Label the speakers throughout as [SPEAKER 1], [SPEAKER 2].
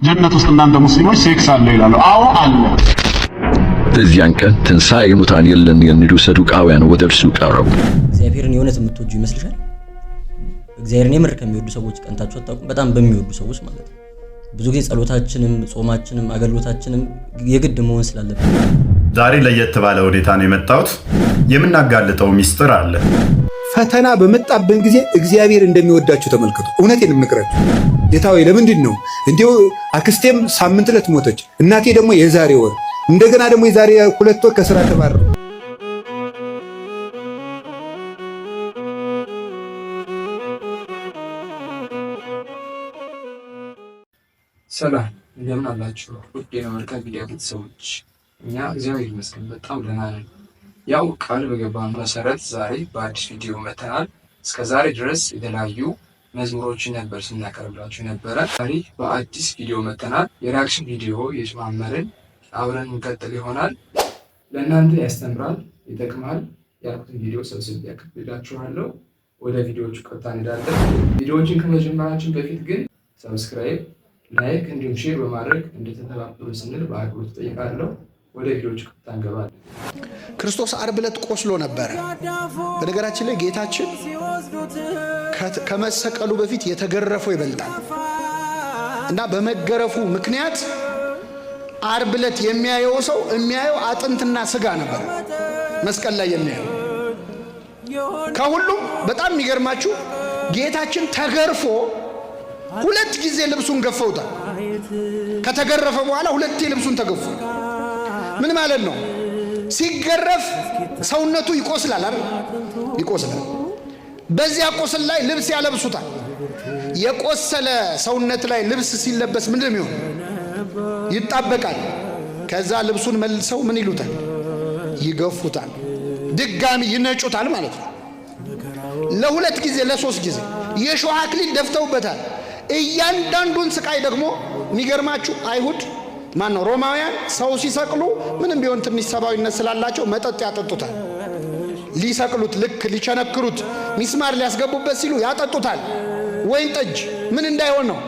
[SPEAKER 1] ጀነት ውስጥ እናንተ ሙስሊሞች ሴክስ አለ ይላሉ። አዎ አለ።
[SPEAKER 2] በዚያን ቀን ትንሣኤ ሙታን የለም የሚሉ ሰዱቃውያን ወደ እርሱ ቀረቡ።
[SPEAKER 3] እግዚአብሔርን የእውነት የምትወጁ ይመስልሻል? እግዚአብሔርን የምር ከሚወዱ ሰዎች ቀንታችሁ አታውቁም? በጣም በሚወዱ ሰዎች ማለት ነው። ብዙ ጊዜ ጸሎታችንም ጾማችንም አገልግሎታችንም የግድ መሆን ስላለብን
[SPEAKER 4] ዛሬ ለየት ባለ ሁኔታ ነው የመጣሁት። የምናጋልጠው ሚስጥር አለ።
[SPEAKER 5] ፈተና በመጣብን ጊዜ እግዚአብሔር እንደሚወዳችሁ ተመልከቱ። እውነቴን የምነግራችሁ ጌታ ሆይ ለምንድን ነው እንዲሁ? አክስቴም ሳምንት ዕለት ሞተች፣ እናቴ ደግሞ የዛሬ ወር፣ እንደገና ደግሞ የዛሬ 2 ወር ከስራ ተባረረ።
[SPEAKER 6] ሰላም እንደምን አላችሁ? ውድ የመልካም ሚዲያ ቤተሰቦች፣ እኛ እግዚአብሔር ይመስገን በጣም ደህና ነን። ያው ቃል በገባን መሰረት ዛሬ በአዲስ ቪዲዮ መተናል። እስከ ዛሬ ድረስ የተለያዩ መዝሙሮችን ነበር ስናቀርብላችሁ ነበረ። ዛሬ በአዲስ ቪዲዮ መተናል። የ reaction ቪዲዮ የጨማመርን አብረን እንቀጥል ይሆናል። ለእናንተ ያስተምራል፣ ይጠቅማል ያልኩትን ቪዲዮ ሰብስቤ ያቀርብላችኋለሁ። ወደ ቪዲዮዎቹ ቀጥታ እንሄዳለን። ቪዲዮዎችን ከመጀመራችን በፊት ግን subscribe፣ like እንዲሁም share በማድረግ እንድትተባበሩ ስንል በአክብሮት እጠይቃለሁ። ወደ ቪዲዮዎቹ ቀጥታ እንገባለን።
[SPEAKER 7] ክርስቶስ ዓርብ ዕለት ቆስሎ ነበረ። በነገራችን ላይ ጌታችን ከመሰቀሉ በፊት የተገረፈው ይበልጣል እና በመገረፉ ምክንያት ዓርብ ዕለት የሚያየው ሰው የሚያየው አጥንትና ስጋ ነበር። መስቀል ላይ የሚያየው ከሁሉም በጣም የሚገርማችሁ ጌታችን ተገርፎ ሁለት ጊዜ ልብሱን ገፈውታል። ከተገረፈ በኋላ ሁለቴ ልብሱን ተገፏል። ምን ማለት ነው? ሲገረፍ ሰውነቱ ይቆስላል አይደል? ይቆስላል። በዚያ ቁስል ላይ ልብስ ያለብሱታል። የቆሰለ ሰውነት ላይ ልብስ ሲለበስ ምንድን ነው የሚሆን? ይጣበቃል። ከዛ ልብሱን መልሰው ምን ይሉታል? ይገፉታል። ድጋሚ ይነጩታል ማለት ነው። ለሁለት ጊዜ ለሶስት ጊዜ የሾህ አክሊል ደፍተውበታል። እያንዳንዱን ስቃይ ደግሞ የሚገርማችሁ አይሁድ ማን ነው ሮማውያን ሰው ሲሰቅሉ ምንም ቢሆን ትንሽ ሰብአዊነት ስላላቸው መጠጥ ያጠጡታል። ሊሰቅሉት ልክ ሊቸነክሩት ሚስማር ሊያስገቡበት ሲሉ ያጠጡታል። ወይን ጠጅ ምን እንዳይሆን ነው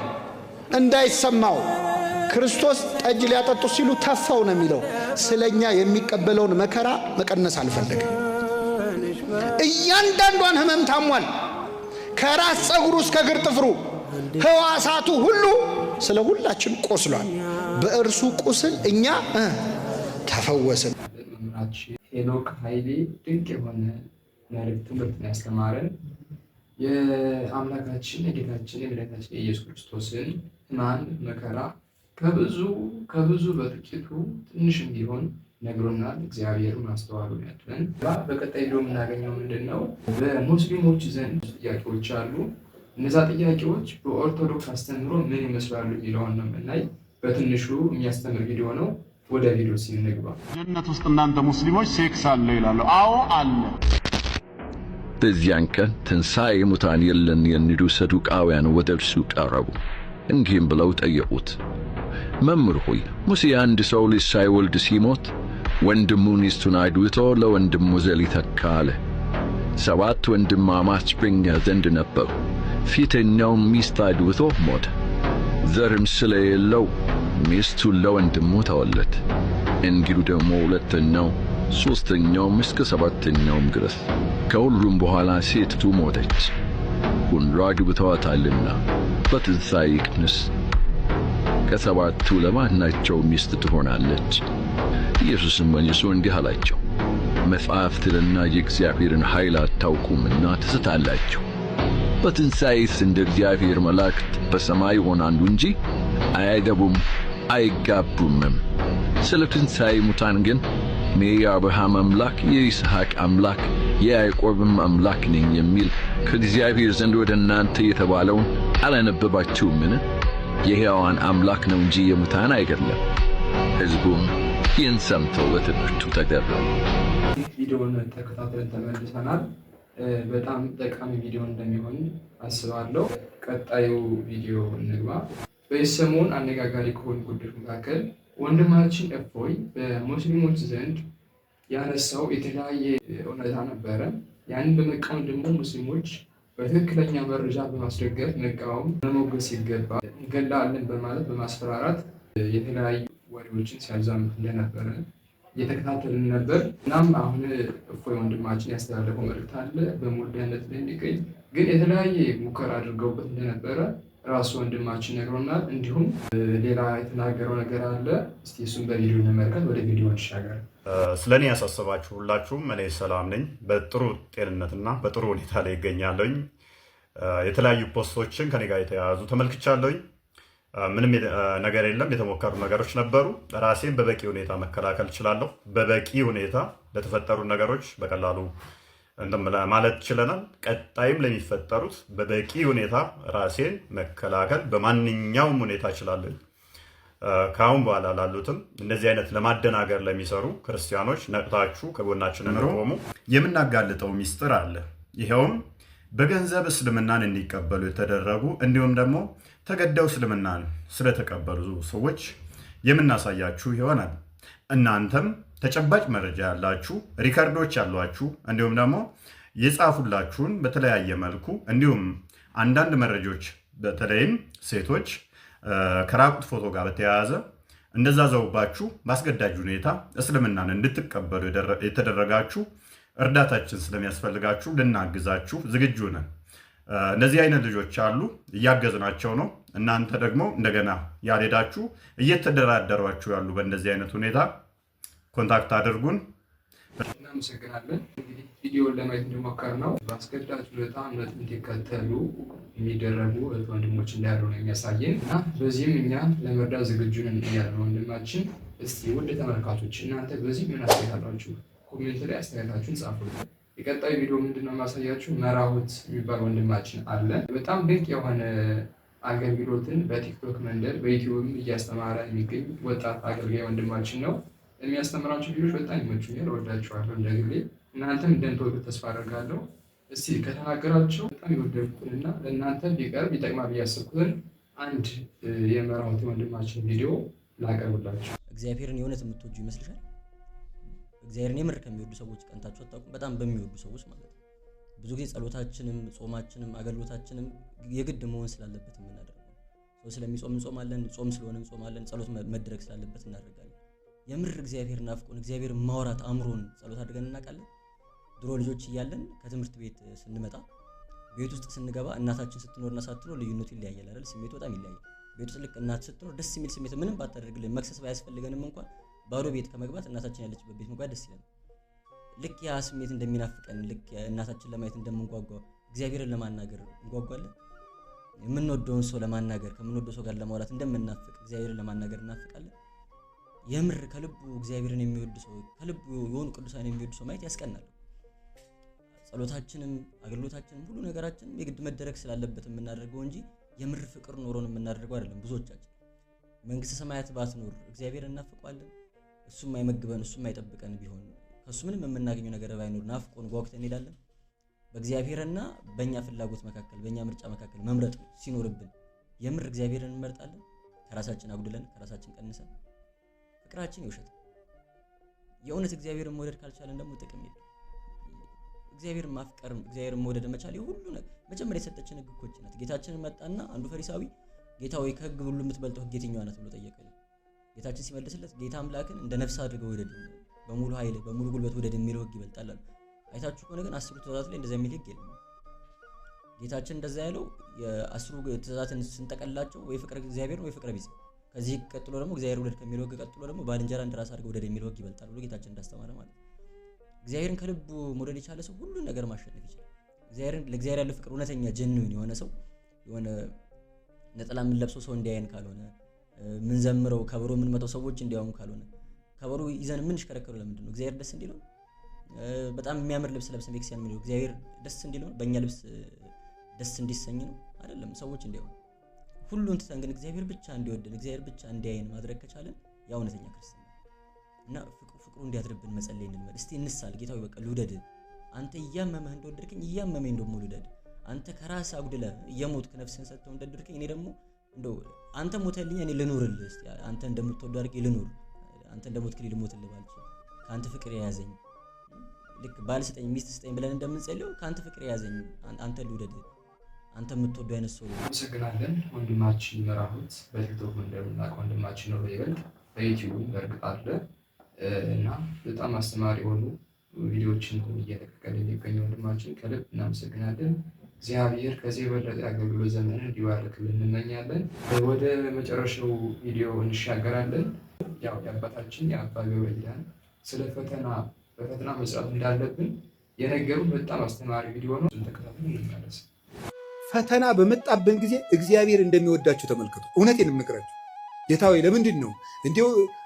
[SPEAKER 7] እንዳይሰማው። ክርስቶስ ጠጅ ሊያጠጡት ሲሉ ተፋው ነው የሚለው። ስለኛ የሚቀበለውን መከራ መቀነስ አልፈለገም። እያንዳንዷን ህመም ታሟል። ከራስ ፀጉሩ እስከ እግር ጥፍሩ ህዋሳቱ ሁሉ ስለ ሁላችን ቆስሏል። በእርሱ ቁስል እኛ ተፈወስን።
[SPEAKER 6] መምህራችን ሄኖክ ኃይሌ ድንቅ የሆነ መልእክት ትምህርትን ያስተማረን የአምላካችን የጌታችን የመድኃኒታችን የኢየሱስ ክርስቶስን ሕማም መከራ ከብዙ ከብዙ በጥቂቱ ትንሽም ቢሆን ነግሮናል። እግዚአብሔር ማስተዋሉን ያድለን። በቀጣይ ቪዲዮ የምናገኘው ምንድን ነው? በሙስሊሞች ዘንድ ጥያቄዎች አሉ። እነዛ ጥያቄዎች በኦርቶዶክስ አስተምህሮ ምን ይመስላሉ የሚለውን ነው የምናይ። በትንሹ የሚያስተምር ቪዲዮ ነው። ወደ ቪዲዮ ስንገባ
[SPEAKER 1] ጀነት ውስጥ እናንተ ሙስሊሞች ሴክስ አለ ይላሉ። አዎ አለ።
[SPEAKER 2] በዚያን ቀን ትንሣኤ ሙታን የለም የሚሉ ሰዱቃውያን ወደ እርሱ ቀረቡ። እንዲህም ብለው ጠየቁት፣ መምህር ሆይ ሙሴ አንድ ሰው ልጅ ሳይወልድ ሲሞት ወንድሙ ሚስቱን አግብቶ ለወንድሙ ዘር ይተካ አለ። ሰባት ወንድማማች በእኛ ዘንድ ነበሩ። ፊተኛውም ሚስት አግብቶ ሞተ። ዘርም ስለሌለው ሚስቱን ለወንድሙ ተወለት። እንዲሁ ደግሞ ሁለተኛው፣ ሦስተኛውም እስከ ሰባተኛውም ድረስ። ከሁሉም በኋላ ሴቲቱ ሞተች። ሁሉ አግብተዋታልና በትንሣኤ ቀንስ ከሰባቱ ለማናቸው ሚስት ትሆናለች? ኢየሱስም መልሶ እንዲህ አላቸው፣ መጻሕፍትንና የእግዚአብሔርን ኃይል አታውቁምና ትስታላችሁ። በትንሣኤስ እንደ እግዚአብሔር መላእክት በሰማይ ይሆናሉ እንጂ አያገቡም አይጋቡምም። ስለ ትንሣኤ ሙታን ግን እኔ የአብርሃም አምላክ የይስሐቅ አምላክ የያዕቆብም አምላክ ነኝ የሚል ከእግዚአብሔር ዘንድ ወደ እናንተ የተባለውን አላነበባችሁምን? የሕያዋን አምላክ ነው እንጂ የሙታን አይደለም። ሕዝቡም ይህን ሰምተው በትምህርቱ ተገረሙ።
[SPEAKER 6] ቪዲዮውን ተከታትለን ተመልሰናል። በጣም ጠቃሚ ቪዲዮ እንደሚሆን አስባለሁ። ቀጣዩ ቪዲዮ እንግባ። በዚህ ሰሞን አነጋጋሪ ከሆኑ ጉዳዮች መካከል ወንድማችን እፎይ በሙስሊሞች ዘንድ ያነሳው የተለያየ እውነታ ነበረ። ያንን በመቃወም ደግሞ ሙስሊሞች በትክክለኛ መረጃ በማስደገፍ መቃወም፣ መሞገስ ሲገባ እንገላለን በማለት በማስፈራራት የተለያዩ ወሬዎችን ሲያዛምቱ እንደነበረ እየተከታተልን ነበር። እናም አሁን እፎይ ወንድማችን ያስተላለፈው መልእክት አለ በሙሉ ደህንነት ላይ እንዲገኝ ግን የተለያየ ሙከራ አድርገውበት እንደነበረ ራሱ ወንድማችን ነግሮናል። እንዲሁም ሌላ የተናገረው ነገር አለ። እስቲ እሱን በቪዲዮ እንመልከት። ወደ ቪዲዮ እንሻገር።
[SPEAKER 4] ስለ እኔ ያሳሰባችሁ ሁላችሁም እኔ ሰላም ነኝ፣ በጥሩ ጤንነትና በጥሩ ሁኔታ ላይ ይገኛለሁኝ። የተለያዩ post ኦችን ከኔ ጋር የተያያዙ ተመልክቻለሁኝ። ምንም ነገር የለም። የተሞከሩ ነገሮች ነበሩ። ራሴን በበቂ ሁኔታ መከላከል እችላለሁ። በበቂ ሁኔታ ለተፈጠሩ ነገሮች በቀላሉ ማለት ችለናል። ቀጣይም ለሚፈጠሩት በበቂ ሁኔታ ራሴን መከላከል በማንኛውም ሁኔታ እችላለሁ። ከአሁን በኋላ ላሉትም እንደዚህ አይነት ለማደናገር ለሚሰሩ ክርስቲያኖች ነቅታችሁ ከጎናችን እንቆሙ። የምናጋልጠው ሚስጥር አለ። ይኸውም በገንዘብ እስልምናን እንዲቀበሉ የተደረጉ እንዲሁም ደግሞ ተገደው እስልምናን ስለተቀበሉ ሰዎች የምናሳያችሁ ይሆናል። እናንተም ተጨባጭ መረጃ ያላችሁ፣ record ኦች ያሏችሁ፣ እንዲሁም ደግሞ የጻፉላችሁን በተለያየ መልኩ እንዲሁም አንዳንድ መረጃዎች በተለይም ሴቶች ከራቁት ፎቶ ጋር በተያያዘ እንደዛ ዘውባችሁ በአስገዳጅ ሁኔታ እስልምናን እንድትቀበሉ የተደረጋችሁ እርዳታችን ስለሚያስፈልጋችሁ ልናግዛችሁ ዝግጁ ነን። እነዚህ አይነት ልጆች አሉ፣ እያገዝናቸው ነው። እናንተ ደግሞ እንደገና ያልሄዳችሁ እየተደራደሯችሁ ያሉ በእንደዚህ አይነት ሁኔታ contact አድርጉን።
[SPEAKER 6] እናመሰግናለን። እንግዲህ ቪዲዮን ለማየት እንደሞከርነው በአስገዳጅ ሁኔታ እምነት እንዲከተሉ የሚደረጉ እህት ወንድሞች እንዳሉ ነው የሚያሳየን እና በዚህም እኛ ለመርዳት ዝግጁ ነን እያለ ነው ወንድማችን። እስቲ ውድ ተመልካቾች እናንተ በዚህ ምን አስተያየት አላችሁ? Comment ላይ አስተያየታችሁን ጻፉልን። የቀጣዩ ቪዲዮ ምንድነው የማሳያችሁ? መራሁት የሚባል ወንድማችን አለ። በጣም ድንቅ የሆነ አገልግሎትን በቲክቶክ መንደር በዩቲዩብም እያስተማረ የሚገኝ ወጣት አገልጋይ ወንድማችን ነው። የሚያስተምራቸው ቪዲዮዎች በጣም ይመቹኛል፣ እወዳቸዋለሁ እንደ ግሌ። እናንተም እንደምትወዱት ተስፋ አደርጋለሁ። እስቲ ከተናገራቸው በጣም የወደድኩትንና ለእናንተ ቢቀርብ ይጠቅማል ብዬ ያሰብኩትን አንድ የመራሁት ወንድማችን ቪዲዮ ላቀርብላችሁ።
[SPEAKER 3] እግዚአብሔርን የእውነት የምትወጁ ይመስልሻል? እግዚአብሔርን የምር ከሚወዱ ሰዎች ቀንታችሁ አታውቁም? በጣም በሚወዱ ሰዎች ማለት ነው። ብዙ ጊዜ ጸሎታችንም ጾማችንም አገልግሎታችንም የግድ መሆን ስላለበት የምናደርገው ሰው ስለሚጾም እንጾማለን፣ ጾም ስለሆነ እንጾማለን፣ ጸሎት መደረግ ስላለበት እናደርጋለን። የምር እግዚአብሔር ናፍቆን እግዚአብሔር ማውራት አእምሮን ጸሎት አድርገን እናውቃለን? ድሮ ልጆች እያለን ከትምህርት ቤት ስንመጣ ቤት ውስጥ ስንገባ እናታችን ስትኖርና ሳትኖር ልዩነቱ ይለያያል አይደል? ስሜቱ በጣም ይለያያል። ቤት ውስጥ ልክ እናት ስትኖር ደስ የሚል ስሜት ምንም ባታደርግልን መክሰስ ባያስፈልገንም እንኳን ባዶ ቤት ከመግባት እናታችን ያለችበት ቤት መግባት ደስ ይላል። ልክ ያ ስሜት እንደሚናፍቀን ልክ እናታችን ለማየት እንደምንጓጓ እግዚአብሔርን ለማናገር እንጓጓለን። የምንወደውን ሰው ለማናገር ከምንወደው ሰው ጋር ለማውራት እንደምናፍቅ እግዚአብሔርን ለማናገር እናፍቃለን። የምር ከልቡ እግዚአብሔርን የሚወድ ሰው ከልቡ የሆኑ ቅዱሳን የሚወድ ሰው ማየት ያስቀናል። ጸሎታችንም አገልግሎታችንም ሁሉ ነገራችንም የግድ መደረግ ስላለበት የምናደርገው እንጂ የምር ፍቅር ኖሮን የምናደርገው አይደለም። ብዙዎቻችን መንግስተ ሰማያት ባትኖር እግዚአብሔርን እናፍቀዋለን። እሱም አይመግበን እሱም አይጠብቀን ቢሆን ከሱ ምንም የምናገኘው ነገር ባይኖር ናፍቆን ጓጉተን እንሄዳለን። በእግዚአብሔርና በእኛ ፍላጎት መካከል በእኛ ምርጫ መካከል መምረጥ ሲኖርብን የምር እግዚአብሔርን እንመርጣለን። ከራሳችን አጉድለን ከራሳችን ቀንሰን ፍቅራችን የውሸት የእውነት እግዚአብሔርን መውደድ ካልቻለን ደግሞ ጥቅም የለም። እግዚአብሔርን ማፍቀር እግዚአብሔርን መውደድ መቻል የሁሉ ነገር መጀመሪያ የሰጠችን ሕግ እኮ ናት። ጌታችንን መጣና አንዱ ፈሪሳዊ ጌታ ወይ ከሕግ ሁሉ የምትበልጠው ሕግ የትኛዋ ናት ብሎ ጠየቀ። ጌታችን ሲመልስለት ጌታ አምላክን እንደ ነፍስ አድርገህ ውደድ፣ በሙሉ ኃይል በሙሉ ጉልበት ውደድ የሚለው ሕግ ይበልጣል አለ። አይታችሁ ከሆነ ግን አስሩ ትእዛዛት ላይ እንደዛ የሚል ሕግ የለም። ጌታችን እንደዛ ያለው የአስሩ ትእዛዛትን ስንጠቀልላቸው ወይ ፍቅረ እግዚአብሔር ወይ ፍቅረ ቢጽ፣ ከዚህ ሕግ ቀጥሎ ደግሞ እግዚአብሔር ውደድ ከሚለው ሕግ ቀጥሎ ደግሞ ባልንጀራ እንደ ራስህ አድርገህ ውደድ የሚለው ሕግ ይበልጣል ብሎ ጌታችን እንዳስተማረ ማለት ነው። እግዚአብሔርን ከልቡ መውደድ የቻለ ሰው ሁሉን ነገር ማሸነፍ ይችላል። እግዚአብሔርን ለእግዚአብሔር ያለው ፍቅር እውነተኛ ጀንዊን የሆነ ሰው የሆነ ነጠላ የምንለብሰው ሰው እንዲያየን ካልሆነ፣ የምንዘምረው ከበሮ የምንመጣው ሰዎች እንዲያውም ካልሆነ፣ ከበሮ ይዘን የምንሽከረከረው ለምንድን ነው? እግዚአብሔር ደስ እንዲለው። በጣም የሚያምር ልብስ ለብሰን ቤተክርስቲያን የምንሄደው እግዚአብሔር ደስ እንዲለው፣ በእኛ ልብስ ደስ እንዲሰኝ ነው አይደለም፣ ሰዎች እንዲያው። ሁሉን ትተን ግን እግዚአብሔር ብቻ እንዲወደን እግዚአብሔር ብቻ እንዲያየን ማድረግ ከቻለን ያ እውነተኛ ክርስትና እና ፍቅሩ እንዲያድርብን መጸለይ እንልመድ። እስቲ እንሳል፣ ጌታዊ በቃ ልውደድ፣ አንተ እያመመህ እንደወደድከኝ እያመመኝ ደግሞ ልውደድ። አንተ ከራስህ አጉድለህ እየሞትክ ነፍስህን ሰጥተህ እንደወደድከኝ እኔ ደግሞ እንደው አንተ ሞተልኝ እኔ ልኑርልህ፣ እስቲ አንተ እንደምትወደው አድርጌ ልኑር፣ አንተ እንደሞትክልኝ ልሞትልህ ባልችል ከአንተ ፍቅር የያዘኝ ልክ ባል ስጠኝ ሚስት ስጠኝ ብለን እንደምንጸልየው ከአንተ ፍቅር የያዘኝ፣ አንተ ልውደድ፣ አንተ የምትወደው አይነት ሰው።
[SPEAKER 6] አመሰግናለን ወንድማችን መራሁት። በቲክቶክ እንደምናውቅ ወንድማችን ነው፣ በይበልጥ በዩቲዩብ በእርግጥ አለ እና በጣም አስተማሪ የሆኑ ቪዲዮዎችን እየለቀቀልን የሚገኘው ወንድማችን ከልብ እናመሰግናለን። እግዚአብሔር ከዚህ የበለጠ የአገልግሎት ዘመንን እንዲባርክልን እንመኛለን። ወደ መጨረሻው ቪዲዮ እንሻገራለን። ያው የአባታችን የአባ ገብረ ኪዳን ስለ ፈተና በፈተና መጽናት እንዳለብን የነገሩን በጣም አስተማሪ ቪዲዮ ነው። እሱን ተከታትለን እንመለስ።
[SPEAKER 5] ፈተና በመጣብን ጊዜ እግዚአብሔር እንደሚወዳችሁ ተመልከቱ። እውነቴን የምነግራችሁ ጌታ ሆይ ለምንድን ነው እንዲሁ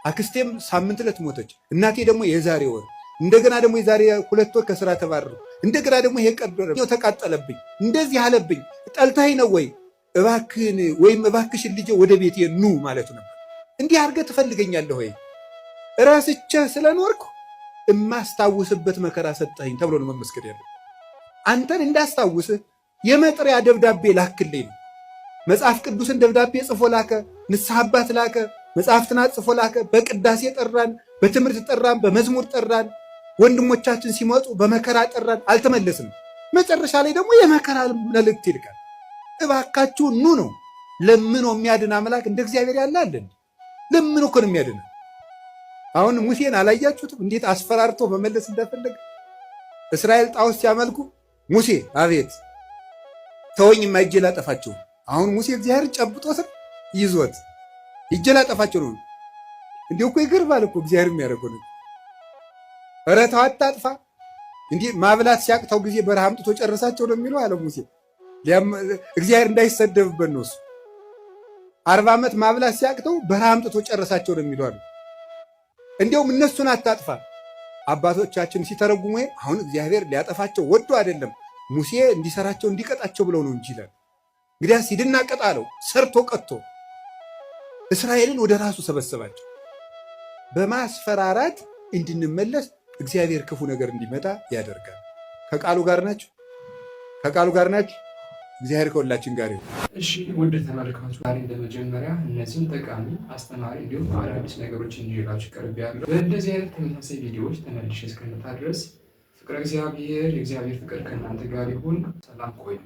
[SPEAKER 5] አክስቴም ሳምንት ዕለት ሞተች፣ እናቴ ደግሞ የዛሬ ወር፣ እንደገና ደግሞ የዛሬ 2 ወር ከስራ ተባረርኩ፣ እንደገና ደግሞ ይሄ ቀዶ ተቃጠለብኝ፣ እንደዚህ አለብኝ፣ ጠልተኸኝ ነው ወይ? እባክህን ወይም እባክሽን ልጄ ወደ ቤቴ ኑ ማለቱ ነበር። እንዲህ አድርገህ ትፈልገኛለህ ወይ? እረስቼህ ስለኖርኩ እማስታውስበት መከራ ሰጠኸኝ ተብሎ ነው መመስገን ያለው። አንተን እንዳስታውስህ የመጥሪያ ደብዳቤ ላክልኝ ነው። መጽሐፍ ቅዱስን ደብዳቤ ጽፎ ላከ። ንስሐ አባት ላከ። መጽሐፍትን ጽፎ ላከ። በቅዳሴ ጠራን፣ በትምህርት ጠራን፣ በመዝሙር ጠራን። ወንድሞቻችን ሲመጡ በመከራ ጠራን፣ አልተመለስንም። መጨረሻ ላይ ደግሞ የመከራ መልእክት ይልካል። እባካችሁ ኑ ነው። ለምኖ የሚያድን አምላክ እንደ እግዚአብሔር ያለ አለን? ለምኖ እኮ ነው የሚያድን። አሁን ሙሴን አላያችሁትም? እንዴት አስፈራርቶ መመለስ እንደፈለገ። እስራኤል ጣዖት ሲያመልኩ ሙሴ አቤት ተወኝማ እጄ ላጠፋቸው። አሁን ሙሴ እግዚአብሔር ጨብጦት ይዞት እጄ ላጠፋቸው ነው። እንዲሁ እኮ ይገርማል እኮ እግዚአብሔር የሚያደርገው ነገር። ኧረ ተው አታጥፋ። እንዲህ ማብላት ሲያቅተው ጊዜ በረሃ አምጥቶ ጨረሳቸው ነው የሚለው አለ ሙሴ። እግዚአብሔር እንዳይሰደብበት ነው እሱ። 40 ዓመት ማብላት ሲያቅተው በረሃ አምጥቶ ጨረሳቸው ነው የሚለው አለ። እንዲያውም እነሱን አታጥፋ። አባቶቻችን ሲተረጉሙ አሁን እግዚአብሔር ሊያጠፋቸው ወዶ አይደለም ሙሴ እንዲሰራቸው እንዲቀጣቸው ብለው ነው እንጂ ይላል። እንግዲያስ ሂድና ቀጣ አለው። ሰርቶ ቀጥቶ እስራኤልን ወደ ራሱ ሰበሰባቸው። በማስፈራራት እንድንመለስ እግዚአብሔር ክፉ ነገር እንዲመጣ ያደርጋል። ከቃሉ ጋር ናችሁ? ከቃሉ ጋር ናችሁ? እግዚአብሔር ከሁላችን ጋር ይሁን።
[SPEAKER 6] እሺ ውድ ተመልካቾች፣ ዛሬ እንደመጀመሪያ እነዚህን ጠቃሚ፣ አስተማሪ እንዲሁም አዳዲስ ነገሮችን ይዤላችሁ ቀርቤያለሁ። በእንደዚህ አይነት ተመሳሳይ ቪዲዮዎች ተመልሼ እስከምመጣ ድረስ ፍቅረ እግዚአብሔር የእግዚአብሔር ፍቅር ከእናንተ ጋር ይሁን። ሰላም ቆዩ።